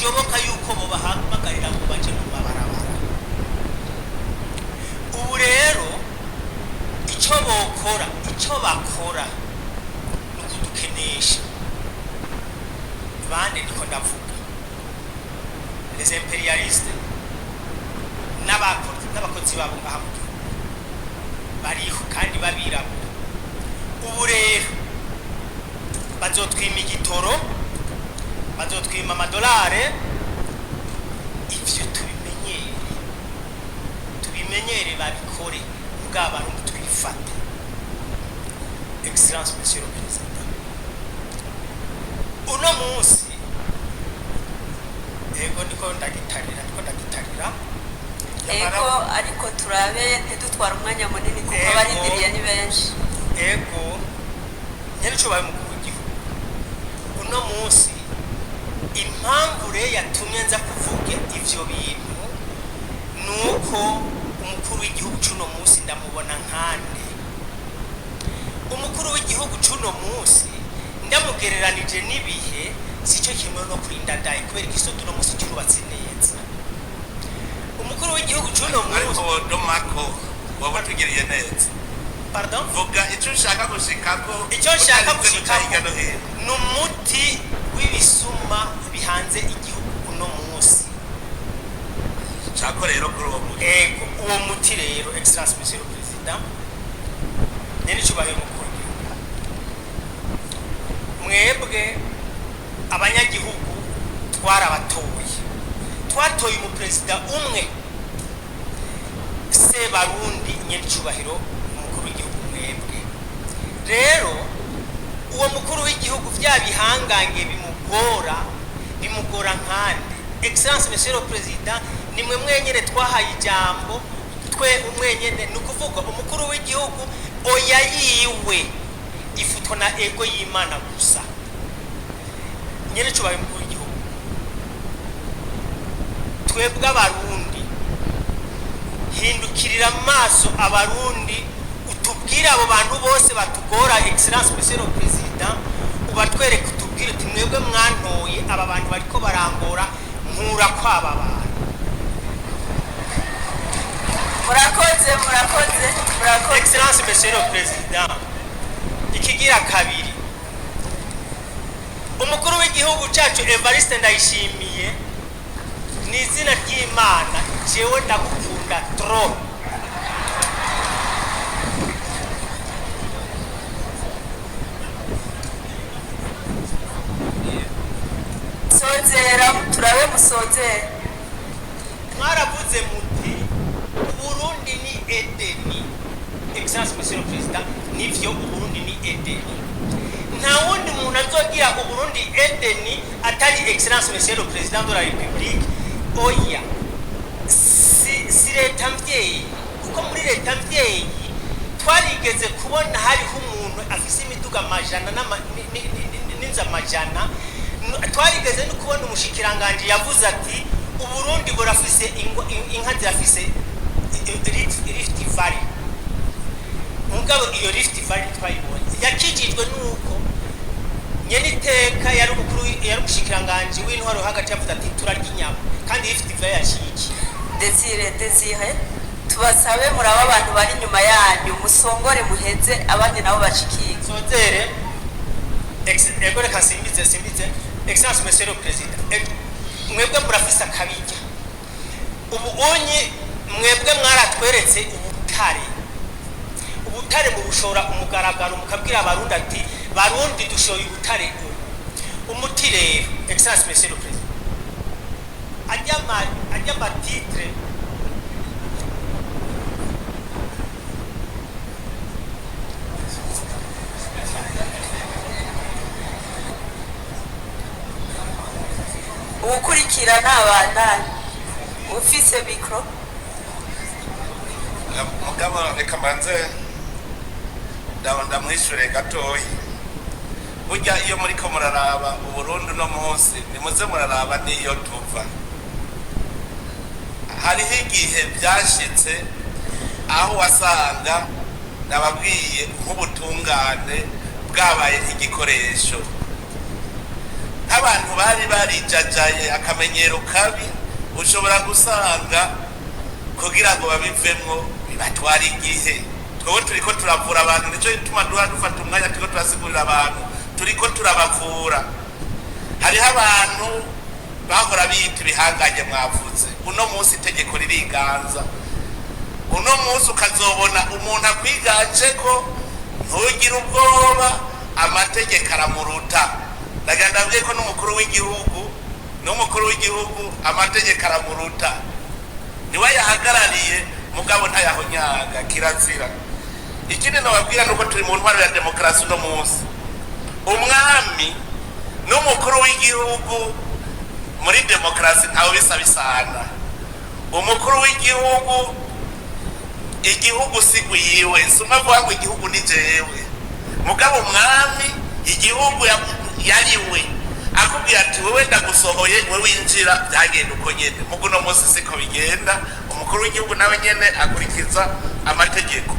Ntibishoboka yuko bobahamagarira ngo baje mu mabarabara. Ubu rero icyo bokora, icyo bakora ni ukudukenesha. Bande ndiko ndavuga? Les impérialistes n'abakozi babo ngaha mu gihugu bariho kandi babirabura. Ubu rero bazotwima igitoro, bazotwima amadolare. Ivyo tubimenyere, tubimenyere, babikore bw'Abarundi twifate. Excellence Monsieur le Président, uno munsi ego ndiko ndagitarira, ndiko ndagitarira. Ego, ariko turabe ntidutware umwanya munini kuko Ego. abarindiriye ni benshi. Ego, nyene icubaye umukuru w'igihugu, uno munsi impamvu rero yatumye nza kuvuga ivyo bintu ni uko umukuru w'igihugu c'uno munsi ndamubona nkande. Umukuru w'igihugu c'uno munsi ndamugereranije n'ibihe, sico kimwe no kurinda ndaye, kubera igisoto uno munsi cyubatse neza. Umukuru w'igihugu c'uno Ariko munsi domako waba tugiriye neza. Pardon? Vuga icyo ushaka gushikako. Icyo nshaka utarinze guca gushikako hirya no hino. Ni umuti w'ibisuma bihanze igihugu uno munsi. Nshako rero kuri uwo muti. Ego, uwo muti rero, Excellence Monsieur le Président, nyene icubahiro mukuru w'igihugu, mwebwe abanyagihugu twarabatoye, twatoye umuperezida umwe, Sebarundi. Nyene icubahiro umukuru w'igihugu, mwebwe rero uwo mukuru w'igihugu vya bihangange bimugora, bimugora nkande? Excellence Monsieur le Président, nimwe mwenyene twahaye ijambo, twe umwenyene. Ni ukuvuga umukuru w'igihugu oya yiwe ifutwa na ego y'Imana gusa. Nyene cubahiro umukuru w'igihugu, twebwe Abarundi, hindukirira amaso Abarundi, utubwire abo bantu bose batugora. Excellence Monsieur le Président, ubatwereke, utubwire uti: "Mwebwe mwantoye, aba bantu bariko barangora, nkura kwaba bantu." Murakoze, murakoze, murakoze. Excellence Monsieur le Président, ikigira kabiri, umukuru w'igihugu cyacu Evariste Ndayishimiye, ni izina ry'Imana, jewe ndagukunda trop. Sozera, turabe musozera. Mwaravuze muti: "Uburundi ni Edeni." Excellence Monsieur le Président, nivyo, Uburundi ni Edeni. Nta wundi muntu azogira Uburundi Edeni atari Excellence Monsieur le Président de la République. Oya, si leta mvyeyi, kuko muri leta mvyeyi twarigeze kubona hariho umuntu afise imiduga amajana n'inzu amajana. Twarigeze no kubona umushikiranganji yavuze ati: "Uburundi burafise inka zirafise Rift Valley." Mugabo iyo Rift Valley twayibonye yakijijwe nuko nyene iteka yari umukuru, yari umushikiranganji w'intwaro yo hagati, yavuze ati: "Turarya inyama." Kandi Rift Valley yaciye iki? Desire, Desire, tubasabe murabe abantu bari inyuma yanyu, musongore muheze, abandi nabo bashikire. Sozere. Ego, reka simbize, simbize. Excellence Monsieur le Président, mwebwe murafise akabirya. Ubu unyi mwebwe mwaratweretse ubutare, ubutare mu bushora umugaragaro, mukabwira Abarundi ati: "Barundi, dushoye ubutare." Ubu umuti rero, Excellence Monsieur le Président, ajya ama titres. Uwukurikira ntabandanye ufise mikoro. Mugabo reka mbanze ndamwishure gatoyi. Burya iyo muriko muraraba Uburundi uno munsi, nimuze muraraba n'iyo tuva. Hariho igihe byashitse aho wasanga nababwiye nk'ubutungane bwabaye nk'igikoresho nk'abantu. bari barijajaye akamenyero kabi, ushobora gusanga kugira ngo babivemwo bibatwara igihe. Twebwe turiko turavura abantu, nico gituma duha dufata umwanya turiko turasigurira abantu, turiko turabavura. Hariho abantu bahora biyita ibihangange mwavuze, uno munsi itegeko ririganza. Uno munsi ukazobona umuntu akwiganje ko ntugire ubwoba, amategeko aramuruta. Ndagira ndabwiye ko n'umukuru w'igihugu amategeko aramuruta, niwe yahagarariye, mugabo ntayahonyaga, kirazira. Ikindi nababwira nuko turi mu ntwaro ya demokarasi. Uno munsi umwami n'umukuru w'igihugu muri demokarasi ntawe bisa bisana. Umukuru w'igihugu, igihugu si gwiwe, si umwe avuga ngo igihugu ni jewe. Mugabo umwami, igihugu yariwe, akubwira ati: "Wewe ndagusohoye, we winjira", byagenda uko nyene. Mugo uno munsi siko bigenda, umukuru w'igihugu nawe nyene akurikiza amategeko.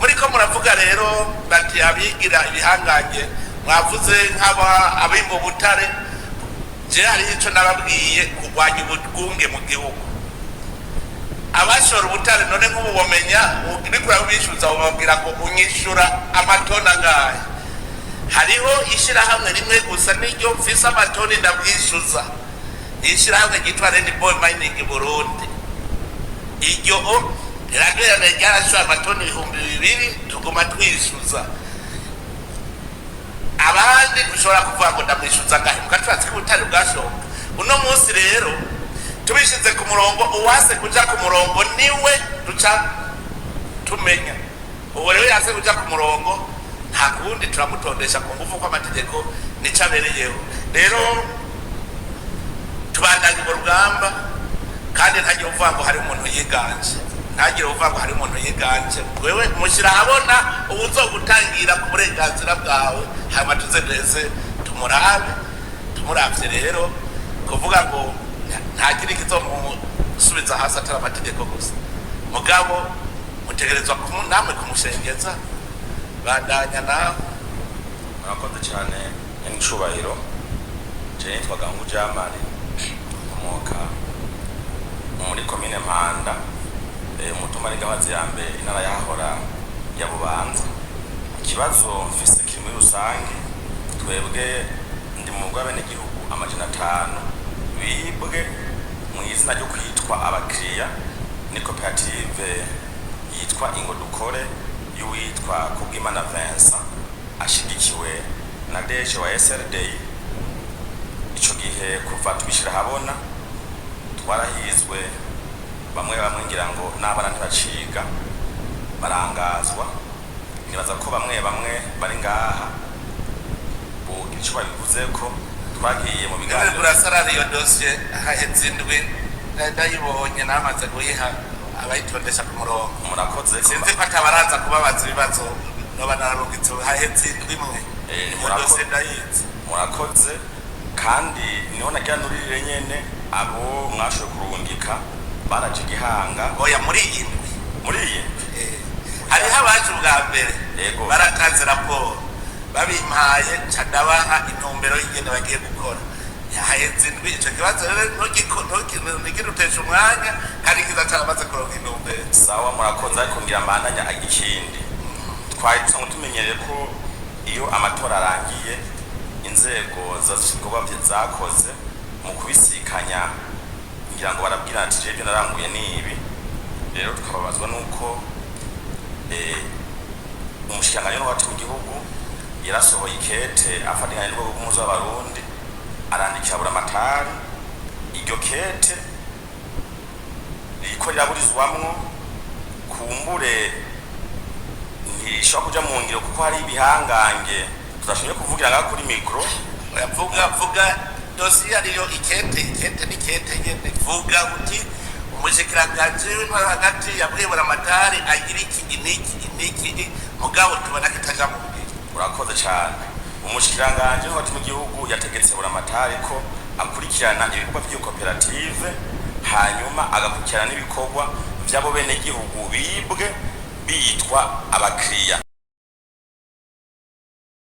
Muriko muravuga rero bati abigira ibihangange mwavuze nk'aba abimba ubutare. Je hariho ico nababwiye: kurwanya ubugumwe mu gihugu. Abashora ubutare none nk'ubu bomenya uriko urabishyuza, ubabwira ngo unyishura amatoni angahe? Hariho ishyirahamwe rimwe gusa niryo mfise amatoni ndabwishyuza, ni ishyirahamwe ryitwa Rainbow Mining Burundi. Iryo riragerana, ryarashoye amatoni 2000, tuguma twishyuza. Abandi ushobora kuvuga ngo ndamwishyuza angahe, mugatwatsi k'ubutare bwashoka. Uno munsi rero tubishize ku murongo, uwase kuja ku murongo niwe duca tumenya. Ubu rero yase kuja ku murongo, nta kundi, turamutondesha ku ngufu, ko amategeko nico abereyeho. Rero tubandanya urwo rugamba, kandi ntagire uvuga ngo hari umuntu yiganje, ntagire uvuga ngo hari umuntu yiganje. Wewe mushyira ahabona uwuzogutangira ku burenganzira bwawe, hanyuma tuze duheze tumurabe. Tumuravye rero, kuvuga ngo ntagire ikizomusubiza hasi atari amategeko gusa, mugabo mutegerezwa namwe kumushengeza. Bandanya nawe. Murakoze cyane, nyanicubahiro. Je nitwa Gahungu Jamari, nkomoka muri komine Mpanda, umutumba ni Gabazi ya mbere, intara yahora ya Bubanza. Ikibazo mfise kiri muri rusange. Twebwe ndi mu mugwi w'abenegihugu 500 bibwe mu izina ryo kwitwa abakiriya ni koperative yitwa Ingo Dukore y'uwitwa Kubwimana Vincent, ashigikiwe na DG wa SRDI. Ico gihe kuva tubishira habona, twarahizwe bamwe bamwe, ngira ngo n'abana ntibaciga, barangazwa. Nibaza ko bamwe bamwe bari ngaha bogira ico babivuze ko twagiye mu biganiro. Urasarara iyo dosiye haheze indwi ndayibonye, namaze kuyiha abayitondesha ku murongo. Murakoze. Sinzi ko atabaraza kubabaza ibibazo noba nararungitse, haheze indwi imwe. Iyo dosiye ndayizi. Murakoze. Kandi niho nagira nuririre nyene abo mwashoboye kurungika baraje igihanga. Oya, muri iyi ndwi. Muri iyi ndwi. Hariho abaje ubwa mbere, baratanze raporo, babimpaye nca ndabaha intumbero y'ingene bagiye gukora. Haheze indwi. Ico kibazo rero ntigiruteshe umwanya, kandi kiza caramaze kuronka intumbero. Sawa, murakoze. Ariko ngira mbandanya ikindi. Twari dusanzwe tumenyereye ko iyo amatora arangiye, inzego z'ibikorwa zakoze mu kubisikanya, ngira ngo barabwira ati: "Jewe ibyo naranguye ni ibi." Rero tukababazwa nuko umushikiranganji w'hagati mu gihugu yarasohoye ikete afatikanye n'urwego rw'umuzi w'abarundi, arandikira Buramatari. Iryo kete ririko riraburizwamwo, kumbure ntirishobora kuja mu ngiro kuko hari ibihangange tudashoboye kuvugira ngaha kuri mikoro. Oya, vuga, vuga dosiye ariyo. Ikete, ikete ni kete nyene. Vuga uti umushikiranganji w'intwaro hagati yabwiye Buramatari agira iki n'iki n'iki, mugabo tubona kitaja mu ngiro. Urakoze cyane. Umushikiranganji hagati mu gihugu yategetse Buramatari ko akurikirana ibikorwa by'iyo koperative, hanyuma agakurikirana n'ibikorwa by'abo benegihugu bibwe bitwa abakiriya.